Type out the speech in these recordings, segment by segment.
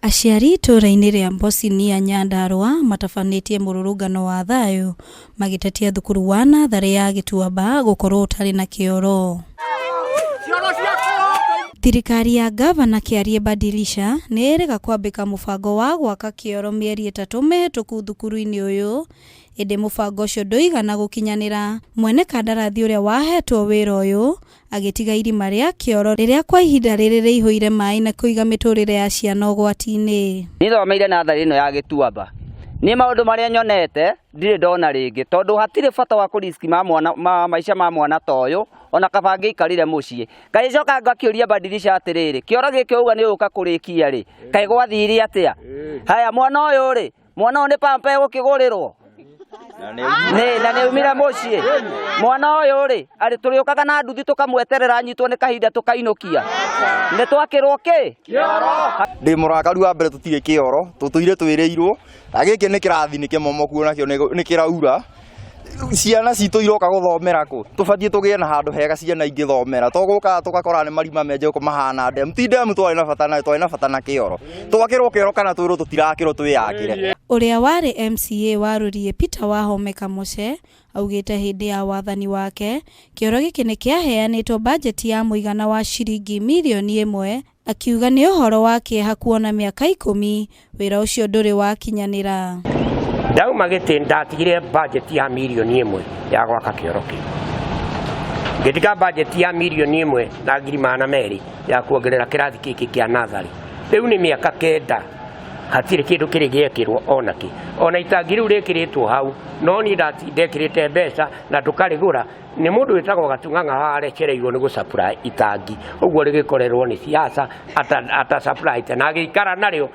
Aciari itũũra-inĩ rĩa Mbocinia Nyandarua matabanĩtie mũrũrũngano wa thayũ magĩtetia thukuru wa natharĩ ya Gĩtuamba gũkorwo ũtarĩ na kĩoro. Thirikari ya Ngavana Kĩarie Badilisha nĩ ĩrĩga kwambĩka mũbango wa gwaka kĩoro mĩeri ĩtatũ mĩhĩtũku thukuru-inĩ ũyũ ĩndĩ mũbango ũcio ndũigana gũkinyanĩra. Mwene kandarathi ũrĩa wahetwo wĩra ũyũ agĩtiga irima rĩa kĩoro rĩrĩa kwa ihinda rĩrĩ rĩihũire maĩ na kũiga mĩtũrĩre ya ciana ũgwati-inĩ. Niĩ thomeire natharĩ ĩno ya Gĩtuamba. Niĩ maũndũ marĩa nyonete ndirĩ ndona rĩngĩ tondũ hatirĩ bata wa kũ risk ma mwana, ma maica ma mwana ta ũyũ ona kaba angĩikarire mũciĩ. Ngagĩcoka ngakĩũria Badilisha atĩrĩrĩ, kĩoro gĩkĩ wauga nĩ ũgũka kũrĩkia rĩ, kaĩ gwathire atĩa? Haya mwana ũyũ rĩ, mwana ũyũ nĩ pamper egũkĩgũrĩrwo? Nĩ na nĩ aumire mũciĩ. Mwana ũyũ rĩ, arĩ tũrĩũkaga na nduthi tũkamweterera anyitwo nĩ kahinda tũkainũkia. Nĩ twakĩrwo kĩ? Ndĩ mũrakaru wa mbere tũtirĩ kĩoro, tũtũire twĩrĩirwo, na gĩkĩ nĩ kĩrathi nĩ kĩmomoku onakĩo nĩ kĩraura. Ciana citũ iroka gũthomera kũ? Tũbatiĩ tũgĩe na handũ hega ciana ingĩthomera. To gũkaga tũgakora nĩ marima menje gũkũ mahana ndemu. Ti ndemu twarĩ na bata nayo, twarĩ na bata na kĩoro. Twakĩrwo kĩoro kana twĩrwo tũtirakĩrwo twĩyakĩre. Ũrĩa warĩ MCA wa Rũriĩ Peter Wahome Kamũce augĩte hĩndĩ ya wathani wake, kĩoro gĩkĩ nĩ kĩaheanĩtwo bajeti ya mũigana wa ciringi mirioni ĩmwe Akiuga nĩ ũhoro wa kĩeha kuona mĩaka ikũmi wĩra ũcio ndũrĩ wakinyanĩra. Ndauma gĩtĩ ndatigire bajeti ya mirioni ĩmwe ya gwaka kĩoro kĩu. Ngĩtiga bajeti ya mirioni ĩmwe na 200,000 ya kuongerera kĩrathi gĩkĩ kĩa natharĩ. Rĩu nĩ mĩaka kenda hatirĩ kĩndũ kĩrĩ gĩekĩrwo ona kĩ. Ona itangi rĩu rĩkĩrĩtwo hau no niĩ ndekĩrĩte mbeca na tũkarĩgũra nĩ mũndũ wĩtagwo Gatung'ang'a warekereirwo nĩ gũ-supply itangi ũguo rĩgĩkorerwo nĩ siasa ata supply na agĩikara narĩo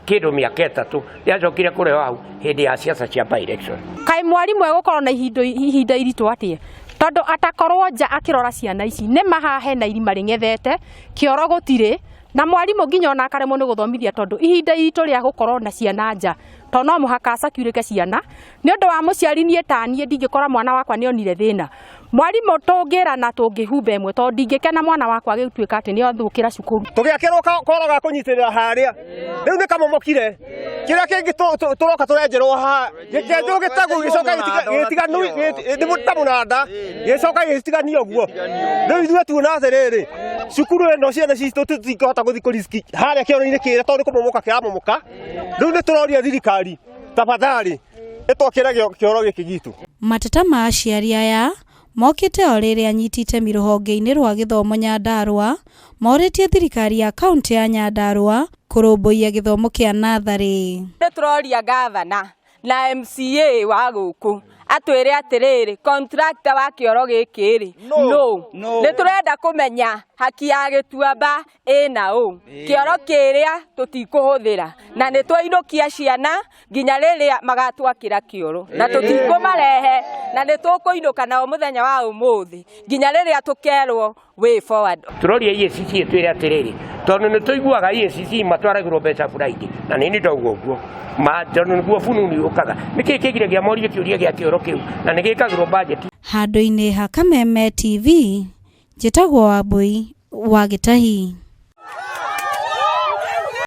kĩndũ mĩaka ĩtatũ rĩacokire kũrehwo hau hĩndĩ ya siasa cia by election. Kaĩ mwarimũ egũkorwo na ihinda iritũ atĩa tondũ atakorwo nja akĩrora ciana ici nĩ ma haha hena irima rĩng'ethete kĩoro gũtirĩ na mwarimũ nginya ona akaremwo nĩ gũthomithia tondũ ihinda iritũ rĩa gũkorwo na ciana nja tondũ no mũhaka acakiurĩke ciana Nĩ ũndũ wa mũciari niĩ ta niĩ ndingĩkora mwana wakwa nĩ onire thĩna. Mwarimũ tũngĩrana tũngĩhumba ĩmwe tondũ ndingĩkena mwana wakwa agĩtuĩka atĩ nĩ athũkĩra cukuru. Tũgĩakĩrwo koro ga kũnyitĩrĩra harĩa rĩu nĩ kamomokire kĩrĩa kĩngĩ tũroka tũrenjerwo haha gĩkenjwo gĩtegũ gĩcoka gĩtiganu nĩ ta mũnanda gĩcoka gĩtigania ũguo rĩu ithuĩ tuona atĩrĩrĩ cukuru ĩno ciana citũ tũtingĩhota gũthiĩ kũ risk harĩa kĩoro-inĩ kĩrĩa tondũ nĩ kũmomoka kĩramomoka rĩu nĩ tũroria thirikari tafadhali ĩtwakĩre kĩoro gĩkĩ gitũ. Mateta ma aciari aya mokĩte o rĩrĩ anyiti itemi rũhonge-inĩ rwa gĩthomo Nyandarua morĩtie thirikari ya kauntĩ ya Nyandarua kũrũmbũiya gĩthomo kĩa natharĩ. Nĩ tũroria ngavana na MCA wa gũkũ atwĩre atĩrĩrĩ contractor wa kĩoro gĩkĩ rĩ no nĩ tũrenda kũmenya haki ya Gĩtuamba ĩna ũ kĩoro kĩrĩa tũtikũhũthĩra na nĩ twainũkia ciana nginya rĩrĩa magatwakĩra kĩoro na tũtikũmarehe na nĩ tũkũinũka nao mũthenya wa ũmũthĩ nginya rĩrĩa tũkerwo way forward. Tũroria EACC ĩtwĩre atĩrĩrĩ tondũ nĩ tũiguaga EACC matwaragĩrwo mbeca Friday na nĩ niĩ ndauga ũguo ma tondũ nĩguo fununu yũkaga nĩkĩ kĩgiragia morie kĩũria gĩa kĩoro kĩu na nĩ gĩkagĩrwo budget. Handũ-inĩ ha Kameme TV, njĩtagwo Wambũi wa Gĩtahi.